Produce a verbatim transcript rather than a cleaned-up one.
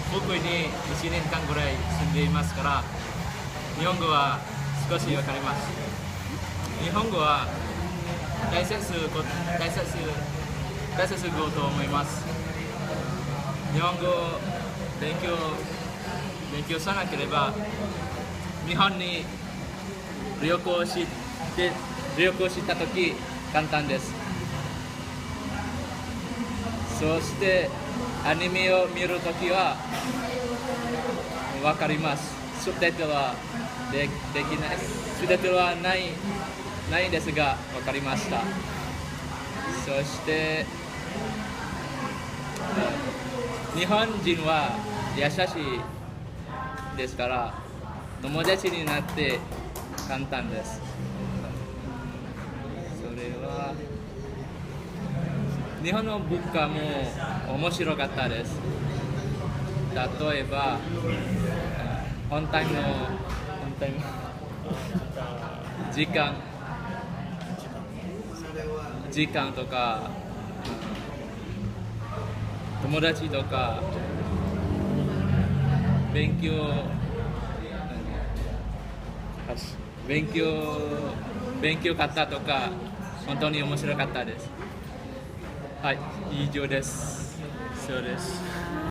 Buku ini di sini tentang gurèe sendiri mas sekarang. Nihongo wa sikoshi wakarimasu. Nihongo wa daisetsu ko, daisetsu, daisetsu go to omoimasu. Nihongo benkyou, benkyou sa na kereba Nihon ni ryoko shi, de, ryoko shita toki kantan desu. So shite anime o miru toki wa wakarimasu. Subtitle wa de, dekinai. Subtitle wa nai, nai desu ga wakarimashita. So shite Nihon jin wa yasashii desu kara, tomodachi ni natte kantan desu. Sore wa Nihon no bukka mo omoshiro katta desu. Tatoeba, on time no, on time. Jikan, jikan toka, tomodachi toka, benkyou, benkyou, benkyou katta toka, hontou ni omoshiro katta desu. Hai, ijou desu. So desu.